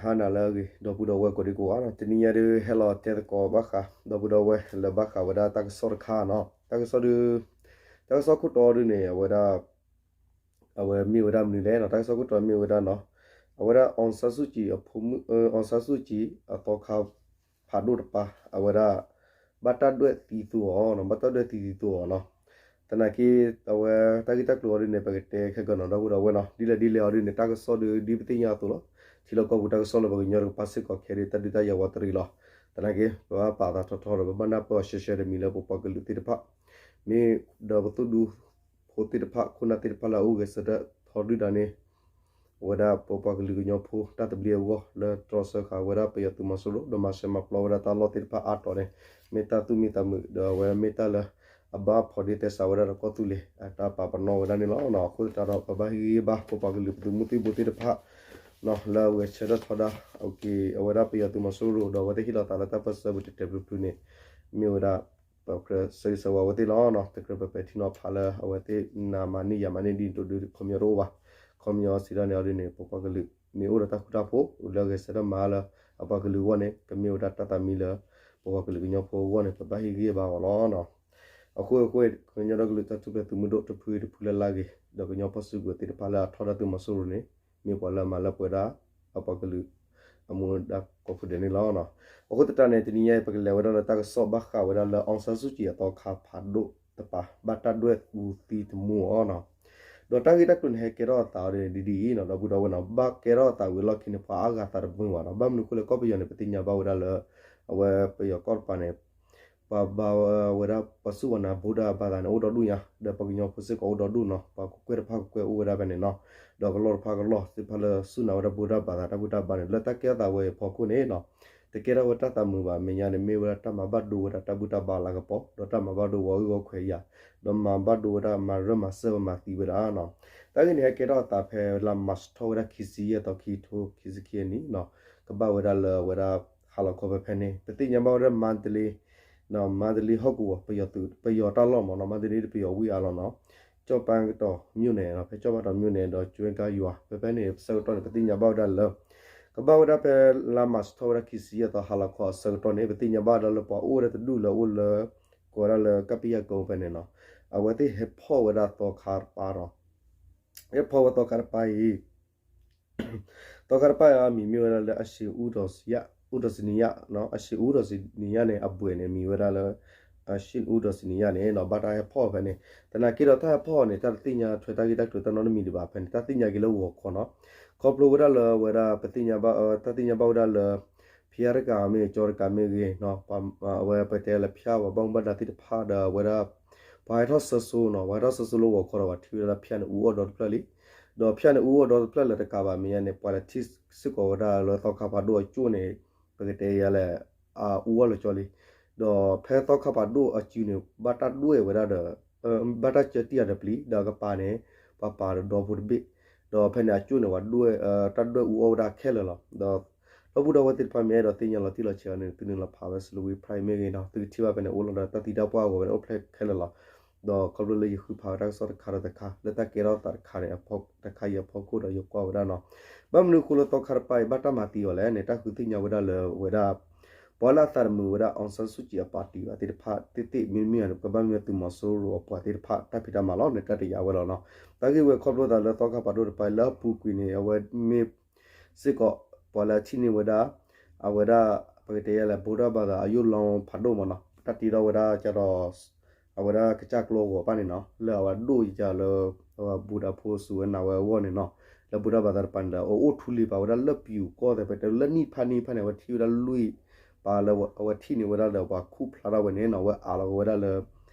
ဟါနၤလၢအဂ့ၤ ဒီပုၢ်ဒီဝဲၢ်ကိးဒံကိးဂၤနီၤ, တနံၤညါဒုးဟဲလီၤတဲသကိးဘၣ်ဃး ဒီပုၢ်ဒီဝဲၢ်လၢဘၣ်ဃးဝဲဒၣ်တၢ်ကစီၣ်တခါနီၤ, တၢ်ကစီၣ်ဒုး တၢ်ကစီၣ်ခိၣ်တီဒုးန့ၣ် အဝဲဒၣ် အဝဲမ့ၢ်ဝဲဒၣ်မနုၤလဲၣ်နီၤ, တၢ်ကစီၣ်ခိၣ်တီမ့ၢ်ဝဲဒၣ်နီၤ, အဝဲဒၣ် အောင်ဆန်းစုကြည် အဖိမုၣ် အောင်ဆန်းစုကြည် အသီခါဖးဒိၣ်တပၤ အဝဲဒၣ် ဘၣ်တၢ်ဒွဲၣ်သံသိအီၤနီၤ, ဘၣ်တၢ်ဒွဲၣ်သံသံသိအီၤနီၤ, သနာ်က့ အဝဲတၢ်ဂ့ၢ်တၢ်ကျိၤအီၤဒုးန့ၣ် ပကတဲခဲကနံၣ်ဒီပုၢ်ဒီဝဲၢ်နီၤ, ဒ်လဲၣ်ဒ်လဲၣ်အီၤဒုးန့ၣ် တၢ်ကစီၣ်ဒုးဒ်ပသ့ၣ်ညါအသိးလီၤ, ထံလီၢ်ကီၢ်ပူၤတၢ်ကစီၣ်လၢပှၤကညီတကပၤစ့ၢ်ကီးခဲဒုး တၢ်ဒုးတၢ်ယၤဝးတရံးလီၤ, သနာ်က့ ပဘၣ်ပာ်သးထီထီဒီး ပဘၣ်နၢ်ပၢၢ်အီၤရှဲရှဲတမံၤလၢပပှၤကလုာ်သ့ၣ်တဖၣ် မ့ၢ်ဒီးပသုးဒူဖိသ့ၣ်တဖၣ် ခိၣ်နၢ်သ့ၣ်တဖၣ်လၢအအိၣ်ဂဲၤဆၢထၢၣ်ထီဒုၣ်ဒါန့ၣ် အဝဲဒၣ်ပပှၤကလုာ်ကညီဖိတၢ်သဘျ့အဂီၢ် လၢတြီဆၢဃာ်ဝဲဒၣ်ပယီၤသုးမီၤစိရိၤ ဒီးမၤစၢၤမၤပျီဝဲဒၣ်တၢ်လီၢ်သ့ၣ်တဖၣ်အါတီၤန့ၣ် မ့ၢ်တၢ်သူၣ်မံသးမုာ် ဒီးအဝဲမ့ၢ်တၢ်လၢ အဘၣ်ဖီၣ်ဒ့သဲစးဝဲဒၣ်ဒီးကီၢ်သူလ့ၤ အတၢ်ပာ်ပနီၣ်ဝဲဒၣ်န့ၣ်လီၤ. အဃိသတးဒီး ပဘၣ်ဟ့ၣ်ဂံၢ်ဘါပပှၤကလုာ်ပသုးမုၢ်သံၣ်ဘိသ့ၣ်တဖၣ် လၢအဂဲၤဆၢထၢၣ်ထီဒါ အဝဲဒၣ်ပယီၤသုးမီၤစိရိၤ ဒီးအဝဲသ့ၣ်ဟ့ၣ်လီၤသးလၢတၢ်ပၢၢ်ဆၢပူၤတဲာ်တဲာ်ဖျုးဖျုးန့ၣ် မ့ၢ်ဝဲဒၣ် ပကြၢးဆၢဂ့ၤဆၢဝါဝဲသ့ၣ်လီၤ. တကြၢးပပဲာ်ထံနီၤဖးလၢ အဝဲသ့ၣ်နးမၤန့ၢ်ယၤမၤန့ၢ်ဒ်န့ၣ်တဒု ခီပညီတအိၣ်ဘၣ်. ခီပညီစံးထီၣ်န့ၣ်အီၤဒ်န့ၣ် ပပှၤကလုာ် မ့ၢ်အိၣ်ဒီးတၢ်ဃူတၢ်ဖိး လၢအဂဲၤဆၢထၢၣ်မၤလၢ အပှၤကလုာ်အဂီၢ်န့ၣ် ကမ့ၢ်ဝဲဒၣ်တၢ်သးမံလၢ ပပှၤကလုာ်ကညီဖိအဂီၢ်န့ၣ် ပဘၣ်ဟ့ၣ်ဂံၢ်ဟ့ၣ်ဘါအီၤလီၤ. အဃိအဃိ ကညီဒီကလုာ်တၢ်ထူၣ်ဖျဲးသုးမုၢ်ဒိၣ်တဖုတဖုလၢ်လၢ်ဂ့ၤ ဒီးကညီဖီၣ်စုကဝဲၤသ့ၣ်တဖၣ်လၢအထီဒါသုးမီၤစိရိၤန့ၣ် မ့ၢ်ပှၤလၢအမၤလၢပှဲၤဒၣ် အပှၤကလုာ် အမူဒါကိးဖုဒဲးန့ၣ်လီၤ. အဃိသတးန့ၣ် တနံၤညါအံၤ ပကလဲၤဝဲဒၣ်လၢတၢ်ကစီၣ်ဘၣ်ဃးဝဲဒၣ်လၢ အောင်ဆန်းစုကြည် အသီခါဖးဒိၣ်တပၤ ဘၣ်တၢ်ဒွဲၣ်အူသံတမူအီၤနီၤ. ဒီးတၢ်ဂ့ၢ်တၢ်ကျိၤန့ၣ် ဟဲကဲထီၣ်အသးအီၤဒ်န့ၣ် ဒ်ဒ်အံၤနီၤ ဒီပုၢ်ဒီဝဲၢ်နီၤ ဘၣ်ကဲထီၣ်အသးဝံၤအလီၢ်ခံန့ၣ် ပှၤအါဂၤသးတမုာ်ဘၣ်နီၤ. ဘၣ်မနုၤအဃိလဲၣ် ကီၢ်ပယီၤန့ၣ် ပသ့ၣ်ညါဘၣ်ဝဲဒၣ်လၢ အဝဲပယီၤကီၢ်တပၤန့ၣ် ပှၤဘါဝဲဒၣ် ပှၤစူၢ်ဝဲနၤ ဗုဒ္ဓဘာသာ န့ၣ် အိၣ်ဒီဒူၣ်ညါ ဒီးပှၤကညီဖိစ့ၢ်ကီးအိၣ်ဒီဒူၣ်နီၤ ပှၤကကွဲၢ်တဖၣ်ကကွဲၢ်အိၣ်ဝဲဒၣ်ဖဲန့ၣ်နီၤ ဒီးကလီၢ်တဖၣ်ကလီၢ်သ့ၣ်တဖၣ်လၢစူၢ်နာ်ဝဲဒၣ် ဗုဒ္ဓဘာသာ တၢ်ဘူၣ်တၢ်ဘါန့ၣ် လၢတၢ်ကဲထီၣ်သးဝဲအံၤအဖီခိၣ်န့ၣ်နီၤ တကဲထီၣ်ဝဲတၢ်သးမုာ်ဘၣ် အမဲာ်ညါန့ၣ် မ့ၢ်ဝဲဒၣ်တၢ်မၤဘၣ်ဒိဝဲဒၣ်တၢ်ဘူၣ်တၢ်ဘါလၤကပီၤ ဒီးတၢ်မၤဘၣ်ဒိဝဲအဂီၢ်ခွဲးယာ် ဒီးမၤဘၣ်ဒိဝဲဒၣ်မၤရၢၢ်မၤစၢၤမၤသံဝဲဒၣ်နီၤ. တၢ်ဂ့ၢ်န့ၣ် ဟဲကဲထီၣ်အသးဖဲလါမၢ်ၡးထီၣ်ဝဲဒၣ်ခံဆံယဲၢ်သီ ခံကထိခံဆံခံအနံၣ်နီၤ ကဘၣ်ဝဲဒၣ်လၢအဝဲဒၣ် ဟါလီၤခီဖဲဖဲန့ၣ် ပသ့ၣ်ညါဘၣ်ဝဲဒၣ် မန္တလေး မန္တလေး ဟီၣ်ကဝီၤ ပယီၤတၢ်လီၢ်မ့ၢ်နီၤ မန္တလေး ပယီၤဝ့ၢ်အါလီၤနီၤ ကျောက်ပန်းတောင်မြို့နယ်နီၤ ဖဲကျောက်ပန်းတောင်မြို့နယ် ဒီး ကျွဲကါယွၤ ဖဲဖဲန့ၣ် ဆၢကတီၢ်န့ၣ် ပသ့ၣ်ညါဘၣ်ဝဲဒၣ်လၢ ကဘၣ်ဝဲဒၣ်ဖဲလါမၢ်ၡးထီၣ်ဝဲဒၣ်ခံဆံယဲၢ်သီ ဟါလီၤခီအဆၢကတီၢ်န့ၣ် ပသ့ၣ်ညါဘၣ်ဝဲဒၣ်လၢပှၤအိၣ်ဝဲဒၣ်တဒူၣ်လၢအိၣ်လၢ ကိးဝဲဒၣ်လၢကပယၤကိဖဲန့ၣ်နီၤ အဝဲသ့ၣ်ဟဲဖီၣ်ဝဲဒၣ်သီခါတပၤနီၤ ဟဲဖီၣ်ဝဲသီခါတပၤအံၤ သီခါတပၤအံၤအမံၤမ့ၢ်ဝဲဒၣ်လၢ အရှေ့ဦးတော်ဆံယ ဦးတော်ဆံနံယ နီၤ အရှေ့ဦးတော်ဆံနံယ န့ၣ် အဘှဲးန့ၣ်မံၤဝဲဒၣ်လၢ အရှေ့ဦးတော်ဆံနံယ န့ၣ်နီၤ ဘၣ်တၢ်ဟဲဖီၣ်ဖဲန့ၣ် သနာ်က့ဒီးတၢ်ဟဲဖီၣ်အီၤန့ၣ် တၢ်တသ့ၣ်ညါထွဲတၢ်ဂ့ၢ်တၢ်ကျိၤတၢ်နီတမံၤဒံးဘၣ်ဖဲန့ၣ် တၢ်သ့ၣ်ညါက့ၤလၢဂီၤခီနီၤ ခီဖျိဝဲဒၣ်လၢအဝဲဒၣ် ပသ့ၣ်ညါဘၣ် တၢ်သ့ၣ်ညါဘၣ်ဝဲဒၣ်လၢ ဖံးအါတကးမ့ၢ်ဂ့ၤ ကၠီတကးမ့ၢ်ဂ့ၤနီၤ အဝဲပတဲလၢဖၠၣ်ပှၤဘၣ်မူဘၣ်ဒါသ့ၣ်တဖၣ်ဒီးအဝဲဒၣ် ပှၤဟဲထီၣ်ဆၢစိနီၤ ပှၤဟဲထီၣ်ဆၢစိလၢဂီၤခီဒီး ပှၤထံၣ်ဝဲဒၣ်ဖၠၣ်န့ၣ် အူအီၣ်ဒီတဖျၢၣ်လံ ဒီးဖၠၣ်န့ၣ် အူအီၣ်ဒီတဖျၢၣ်လၢတကးဘၣ် မဲာ်ညါန့ၣ် ပှၤလဲၤထံၣ်စ့ၢ်ကီးဝဲဒၣ်လၢသီခါဖးဒိၣ်အကၠိၣ်န့ၣ် ပကတဲယၤလဲၣ် အူအီၣ်လၢကၠီလံ ဒီးဖဲသီခါဖးဒိၣ်အစုန့ၣ် ဘၣ်တၢ်ဒွဲၣ်ဝဲဒၣ်ဒီး ဘၣ်တၢ်ကၢတံၢ်အီၤဒီးပျံၤ ဒီးအကပၤန့ၣ် ပှၤပာ်ဒီးဒီဖိတဘ့ၣ် ဒီးဖဲန့ၣ်အကၠိၣ်န့ၣ် ပှၤဒွဲၣ် တၢ်ဒွဲၣ်အူအီၣ်ဝဲဒၣ်ခဲလၢာ်လီၤ ဒီး ဒီပုၢ်ဒီဝဲၢ်သ့ၣ်တဖၣ်မ့ၢ်အဲၣ်ဒိးသ့ၣ်ညါလီၤတံၢ်လီၤဆဲးအီၤန့ၣ် သုနုာ်လီၤဖးဝဲ စလူဝံဖရၣ်အံၤမ့ၢ်ဂ့ၤနီၤ သုကထံၣ်ဘၣ်ဖဲန့ၣ် အိၣ်လီၤဒီးတၢ်သံတၢ်ပှၢ်အဂီၢ်ဝဲန့ၣ် အိၣ်ဖျဲၣ်ခဲလၢာ်လီၤ ဒီးခီဖျိလၢယဃုဖးဝဲတၢ်ကစီၣ်တခါဒီးတခါ လၢတၢ်ကဲထီၣ်သးတခါန့ၣ် တခါအံၤအဖီခိၣ်ဒီးယကွၢ်ဝဲဒၣ်နီၤ ဘၣ်မနုၤအဃိလၢသီခါတပၤအံၤ ဘၣ်တၢ်မၤသံအီၤလဲၣ်န့ၣ် တၢ်ဃုသ့ၣ်ညါဝဲဒၣ်လၢဝဲဒၣ် ပှၤလၢအသးတမုာ်ဝဲဒၣ် အောင်ဆန်းစုကြည် အပၣ်တံၣ်ဘၣ်သ့ၣ်တဖၣ်သ့ၣ်သ့ၣ်မ့မ့ၢ်န့ၣ် ကဘၣ်မ့ၢ်သုးမီၤစိရိၤအပှၤသ့ၣ်တဖၣ် တၢ်ဖံးတၢ်မၤလီၤန့ၣ် တၢ်တယာ်ဝဲလီၤနီၤ တၢ်ဂ့ၢ်ဝဲခီဖျိသးလၢသီခါဖးဒိၣ်တပၤအံၤ လၢအပူၤကွံာ်န့ၣ် အဝဲမ့ၢ် စ့ၢ်ကီး ပှၤလၢအထံၣ်န့ၢ်ဝဲဒၣ် အဝဲဒၣ် ပကတဲယၤလဲၣ် ဗုဒ္ဓဘာသာ အယိၣ်လီၤဖးဒိၣ်မ့ၢ်နီၤ တၢ်တ့ထီၣ်ဝဲဒၣ်ကဒီး အဝဲဒၣ်ကစၢ်ကျိအဂီၤဘၣ်န့ၣ်နီၤ လၢအဝဲဒိၣ်ယၤလၢ အဝဲဘူၣ်ဒီးဖိစူၢ်ဝဲနာ်ဝဲအဂီၢ်န့ၣ်နီၤ လၢဗုဒ္ဓဘာသာတပၤန့ၣ်ဒီး အအိၣ်ထူလံၤပာ်ဝဲဒၣ်လၢပယူၤကီၢ်သဲး ပတဲလၢနံၣ်တဖၣ်နံၣ်တဖၣ်န့ၣ် အဝဲထံၣ်ဝဲဒၣ်လွံၢ်ပာ်လၢ အဝဲထံၣ်န့ၢ်ဝဲဒၣ်လၢပှၤခူၣ်ဖျါထီၣ်ဝဲန့ၣ်နီၤ အဝဲအးလီၤက့ၤဝဲဒၣ်လၢ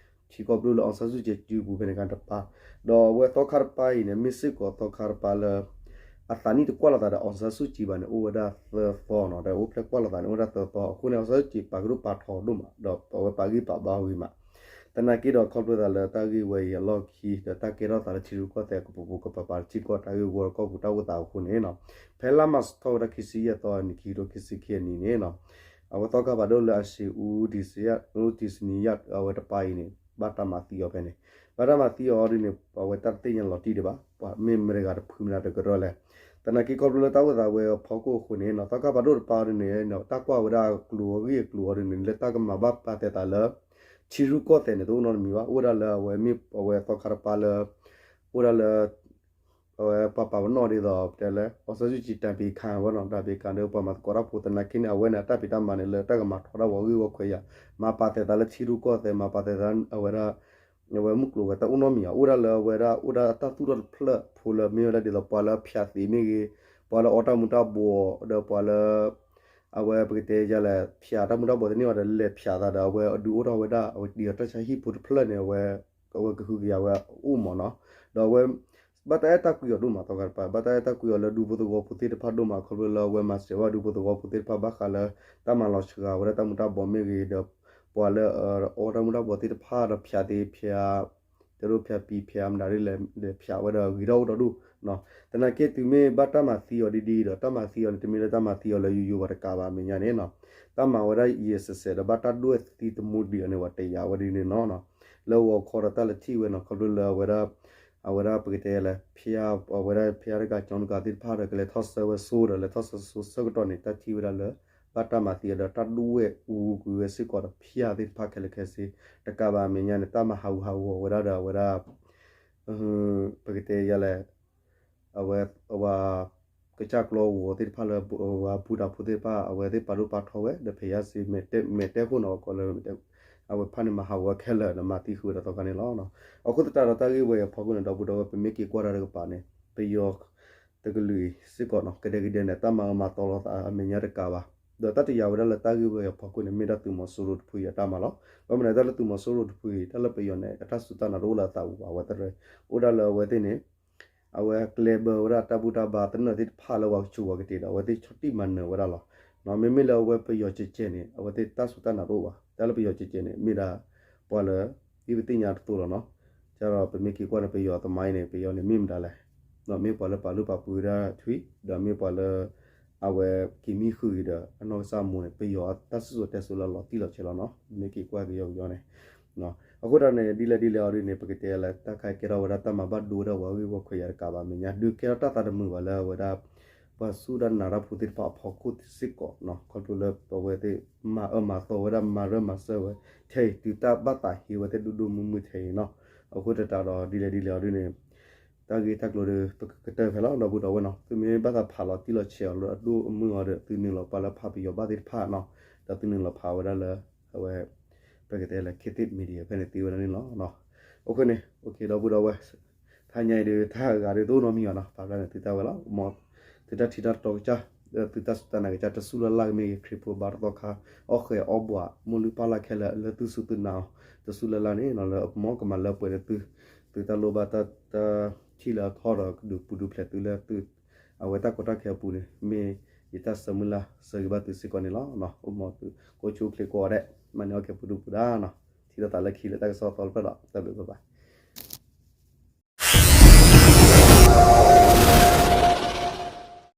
ထံကီၢ်ပဒိၣ်လၢ အောင်ဆန်းစုကြည် စုပူၤဖဲန့ၣ်အခါတပၤ ဒီးအဝဲသီခါတပၤအံၤန့ၣ် မ့ၢ်စ့ၢ်ကီးသီခါတပၤလၢ အသးနံၣ်တကွၢ်လိာ်သးဒီး အောင်ဆန်းစုကြည် ဘၣ်န့ၣ် အိၣ်ဝဲဒၣ်သၢသီနီၤ ဒီးအိၣ်ဖျဲၣ်ကွၢ်လိာ်သးန့ၣ် အိၣ်ဝဲဒၣ်သၢသီ အဃိန့ၣ် အောင်ဆန်းစုကြည် ပာ်ကဒိၣ်ပာ်ထီဒိၣ်မး ဒီးအဝဲပာ်ဂံၢ်ပာ်ဘါဝံၤမး သနာ်က့ဒီးခီဖျိသးလၢတၢ်ဂ့ၢ်ဝဲအံၤအလီၢ်ခံ ဒီးတၢ်ကဲထီၣ်သးလၢထံရူၢ်ကီၢ်သဲးကပူၤပူၤ ကပၤပၤတထံကီၢ်တၢ်ဂ့ၢ်ဝီကီၢ်ပူၤတၢ်အိၣ်သးအဃိန့ၣ်နီၤ ဖဲလါမၢ်ၡးထီၣ်ဝဲဒၣ်ခံဆံယဲၢ်သီ နံၣ်ခံကထိခံဆံခံအနံၣ်န့ၣ်နီၤ အဝဲသီခါဖးဒိၣ်လၢ အရှေ့ဦး ဒုစနီယၣ် အဝဲတပၤအံၤန့ၣ် ဘၣ်တၢ်မၤသံအီၤဖဲန့ၣ် ဘၣ်တၢ်မၤသံအီၤဒ်န့ၣ် အဝဲတၢ်တသ့ၣ်ညါလီၤတံၢ်ဒံးဘၣ် ပှၤမ့ၢ်မတၤတဂၤတဖုမတၤတကရၢလဲၣ် သနာ်က့ခီဖျိလၢတၢ်အိၣ်သးဝဲအဖီခိၣ်အဃိန့ၣ်နီၤ သီခါဖးဒိၣ်တပၤအီၤဒ်န့ၣ် တၢ်ကွၢ်ဝဲဒၣ်အကျိၤအဂ့ၢ်အကျိၤအီၤဒ်န့ၣ် လၢတၢ်ကမၤဘၣ်ပာ်သဲးသးလၢ ထံရူၢ်ကီၢ်သဲးန့ၣ် တအိၣ်နီတမံၤဘၣ်. အိၣ်ဝဲဒၣ်လၢအဝဲမ့ၢ်အဝဲသီခါတပၤလၢ အိၣ်ဒၣ်လၢ အဝဲပှၤပာ်ပနီၣ်ဒ်သိး ပတဲလၢ အီစၢၣ်စုကၠံတၢ်ပံၤခါဝဲနီၤ တၢ်ပံၤခါဒီးပှၤမၤသကိးတၢ်ဖိသနာ်က့န့ၣ် အဝဲန့ၣ် အတၢ်ဖံးတၢ်မၤန့ၣ်လၢတၢ်ကမၤထီဒါပှၤဂ့ၢ်ဝီခွဲးယာ် မၤပာ်သဲးသးလၢထံရူၢ်ကီၢ်သဲး မၤပာ်သဲးသးအဝဲဒၣ် အဝဲမုၢ်ကျိၤဝဲၤ တၢ်အိၣ်နီတမံၤ အိၣ်ဒၣ်လၢအဝဲဒၣ် အိၣ်ဒၣ်အတၢ်သူၣ်ထီၣ်တဖျၢၣ်ဖိလၢ မ့ၢ်ဝဲဒၣ်ဒ်သိးပှၤလၢဖၠးသ့မ့ၢ်ဂ့ၤ, ပှၤလၢအီတၢ်မူၤတၢ်ဘှီး ဒီးပှၤလၢ အဝဲပကတဲယလဲၣ် ဖၠးတၢ်မူၤတၢ်ဘှီးတန့ၢ်ဘၣ်ဒီး လဲၤဖၠးသးဒီး အဝဲအဒုးအိၣ်ထီၣ်ဝဲဒၣ် အဝဲတံာ်အီၤတၢ်ဆါဟံၣ်ဖိတဖျၢၣ်န့ၣ် အဝဲ အဝဲကဟုကယာ်ဝဲအိၣ်မးနီၤ. ဒီးအဝဲ ဘၣ်တၢ်အဲၣ်တၢ်ကွံအီၤဒိၣ်မး သီခါတပၤ ဘၣ်တၢ်အဲၣ်တၢ်ကွံအီၤလၢဒူဖိသဝီဖိသ့ၣ်တဖၣ်ဒိၣ်မး ခီဖျိလၢအဝဲမၤစၢၤဝဲဒူဖိသဝီဖိသ့ၣ်တဖၣ် ဘၣ်ဃးလၢ တၢ်မၤလီၤစှၤဝဲဒၣ်တၢ်မူၤတၢ်ဘှီးမ့ၢ်ဂ့ၤ ဒီးပှၤလၢအီတၢ်မူၤတၢ်ဘှီးသ့ၣ်တဖၣ်ဒီးဖၠးသ့ဖၠး တဲဒိၣ်ဖၠးပံၤဖၠးမနုၤဒ်လဲၣ် လဲၤဖၠးဝဲဒီးဂ့ၤထီၣ်အိၣ်ထီၣ်ဒိၣ်နီၤ. သနာ်က့တုၤမ့ၢ်ဘၣ်တၢ်မၤသံအီၤဒ်ဒ်ဒီး တၢ်မၤသံအီၤန့ၣ် တမ့ၢ်လၢတၢ်မၤသံအီၤလၢယိယိဘၣ်တကးဘၣ် အမဲာ်ညါန့ၣ်နီၤ. တၢ်မၤဝဲဒၣ်ယဲၢ်စဲးစဲးဒီး ဘၣ်တၢ်ဒွဲၣ်သံတမူဒံးအီၤန့ၣ် ပှၤတယာ်ဝဲဒ်န့ၣ်နီၤ. လၢဂီၤခီဒီးတၢ်လဲၤထံၣ်ဝဲနီၤ ခီဖျိလၢအဝဲဒၣ် အဝဲဒၣ်ပကတဲလဲၣ် ဖၠး အဝဲဒၣ်ဖၠးတဂၤကၠီတဂၤသ့ၣ်တဖၣ်ဒီး ကလဲၤထီၣ်ဆၢဝဲဆိဒီး လဲၤထီၣ်ဆၢဆိဆၢကတီၢ်န့ၣ် တၢ်ထံၣ်ဝဲဒၣ်လၢ ဘၣ်တၢ်မၤသံအီၤဒီးတၢ်ဒွဲၣ်အူကွံာ်ဝဲစ့ၢ်ကီးဒီးဖၠးသ့ၣ်တဖၣ်ခဲလၢာ်ခဲဆ့ တကးဘၣ်အမဲာ်ညါန့ၣ် တၢ်မၤဟးဂူာ်ဟးဂီၤဝဲဒၣ်ဒီးအဝဲဒၣ် ပကတဲယလဲၣ် အဝဲ အဝဲကစၢ်ကျီဂီၤသ့ၣ်တဖၣ်လၢ အဝဲဘူၣ်တၢ်ဖိသ့ၣ်တဖၣ် အဝဲသ့ၣ်ပာ်ဒိၣ်ပာ်ထီဝဲ ဒီးဖဲယါစ့ မဲာ်တဲခိၣ်နီၤ ကီးလၢ အဝဲဖၣ်န့ၣ်မၤဟးဂီၤဝဲခဲလၢာ်ဒီး မၤသံဃုာ်ဝဲဒီးသီခါန့ၣ်လီၤ. အဃိသတးဒီးတၢ်ဂ့ၢ်ဝဲအံၤအဖီခိၣ်န့ၣ် ဒီပုၢ်ဒီဝဲၢ် ပမ့ၢ်က့ၤကွၢ်တၢ်တကပၤန့ၣ် ပယီၤ တကလုာ်အံၤစ့ၢ်ကီးနီၤ ကဒဲကဒဲန့ၣ် တၢ်မၤအၢမၤသီလီၤသးအမဲာ်ညါတကးဘၣ်. ဒီးတၢ်တယာ်ဝဲဒၣ်လၢတၢ်ဂ့ၢ်ဝဲအံၤအဖီခိၣ်န့ၣ် မ့ၢ်ဒၣ်သုးမီၤစိရိၤတဖုအံၤအတၢ်မၤလီၤ. ဘၣ်မနုၤတၢ်လၢသုးမီၤစိရိၤတဖုအံၤ တၢ်လၢပယီၤန့ၣ် အတၢ်စူၢ်တၢ်နာ်တအိၣ်လၢအသးပူၤဘၣ် အဝဲတရၢ အိၣ်ဒၣ်လၢအဝဲသ့ၣ်န့ၣ် အဝဲကျဲဘၢဝဲဒၣ်တၢ်ဘူၣ်တၢ်ဘါသနၢၣ်သ့ၣ်တဖၣ်လၢပှၤကဆူးပှၤကတ့ၤဒီး အဝဲသ့ၣ်ဆီၣ်တံၢ်မၤနၢၤဝဲဒၣ်လီၤ. မ့မ့ၢ်လၢအဝဲပယီၤကဲကဲန့ၣ် အဝဲသ့ၣ်တၢ်စူၢ်တၢ်နာ်တအိၣ်ဘၣ်. တၢ်လၢပယီၤကဲကဲန့ၣ် မ့ၢ်ဒၣ် ပှၤလၢ ဒ်ပသ့ၣ်ညါတသိးလီၤနီၤ. ဒီးပမ့ၢ်က့ၤကွၢ်န့ၣ် ပယီၤသမိုင်းန့ၣ် ပယီၤန့ၣ်မ့ၢ်မတၤလဲၣ်. မ့ၢ်ပှၤလၢပာ်လုၢ်ပာ်ပှ့ၤဝဲဒၣ်ထွံၣ် ဒီးမ့ၢ်ပှၤလၢ အဝဲက့ၤမံဃုာ်ဒီး အနီၢ်ကစၢ်မိၢ်န့ၣ် ပယီၤတၢ်စံၣ်စိၤတဲစိၤလၢလီၤတံၢ်လီၤဆဲးလီၤနီၤ. မ့ၢ်က့ၤကွၢ်ကယီကယီန့ၣ် အဃိသတးန့ၣ် ဒ်လဲၣ်ဒ်လဲၣ်အီၤဒ်န့ၣ် ပကတဲလၢတၢ်ခါကဲထီၣ်ဝဲဒၣ်တၢ်မၤဘၣ်ဒိဝဲဒၣ်ပှၤဂ့ၢ်ဝီခွဲးယာ်တကးဘၣ် အမဲာ်ညါ ဒုးကဲထီၣ်တၢ်သးတမုာ်ဘၣ်လၢအဝဲဒၣ် ပှၤစူၢ်တၢ်နာ်တၢ်ဖိသ့ၣ်တဖၣ်အဖီခိၣ်စ့ၢ်ကီးနီၤ. ခီဖျိလၢပဝဲသ့ၣ် မၤအၢမၤသီဝဲဒၣ် မၤရၢမၤစၢၤဝဲ ထဲအံၤ တုၤတၢ်ဘၣ်သးဟ့ဝဲသ့ၣ်ဒိၣ်ဒိၣ်မုၢ်မုၢ်ထဲအံၤနီၤ. အဃိသတးဒီး ဒ်လဲၣ်ဒ်လဲၣ်အီၤဒ်န့ၣ် တၢ်ဂ့ၢ်တၢ်ကျိၤဒီး ပကကတၢၢ်ဖဲလီၤ ဒီပုၢ်ဒီဝဲၢ်နီၤ. သုမ့ၢ်ဘၣ်သးဖးလီၤတံၢ်လီၤဆဲးအီၤလၢအဒိၣ်အမုၢ်အီၤဒီး သုနုာ်လီၤပာ်လၢဖးပယီၤဘၣ်သ့ၣ်တဖၣ်နီၤ. ဒီးသုနုာ်လီၤဖးဝဲဒၣ်လၢ အဝဲ ပကတဲလၢ ခေတ်သစ် Media ဖဲန့ၣ်သ့ဝဲဒၣ်န့ၣ်လီၤ. အဃိန့ၣ် ဒီပုၢ်ဒီဝဲၢ် တဟါညါအံၤဒီး တၢ်ဂၤဒီးတအိၣ်နီတမံၤဘၣ်နီၤ. ပာ်ဖျါန့ၣ် သုတၢ်ဝဲလီၤ. မ်သုတၢ်ထံၣ်တၢ်တီကစၢ် သုတၢ်စူၢ်တၢ်နာ်ကစၢ် တစူၢ်လၢ်လၢ်ကမ့ၢ်ဂ့ၤ ခရံာ်ဖိဘါတသီခါ အီၣ်ဃဲၤအီၣ်ဘှး မိၢ်လုၢ်ပၢ်လၢ်ခဲလၢာ် လၢသုစူၢ်သုနာ်အီၤ တစူၢ်လၢ်လၢ်န့ၣ်နီၤ လၢအကမီကမၤလၢပှဲၤန့ၣ်သု သုတၢ်လိၣ်ဘၣ်တၢ်ထံၣ်လၢအထီဒီး ကဒုးပူၤဒုးဖျဲးသုလၢသု အဝဲတၢ်ကီတၢ်ခဲအပူၤန့ၣ် မ့ၢ်ယတၢ်ဆၢမုၢ်လၢ်ဆၢဂ့ၤဘၣ်သုစ့ၢ်ကီးန့ၣ်လီၤ. အိၣ်မးသု ကိးဆူၣ်အိၣ်ချ့ကိးဂၤဒဲး မၤန့ၢ်အီၣ်ကဲပူၤဒုပူၤဒါနီၤ. ထံၣ်လိာ်သးလၢခံလၢတၢ်ကစီၣ်အသီတဖျၢၣ်ဒီး တၢ်ဘျုးဘၣ်ဘၣ်.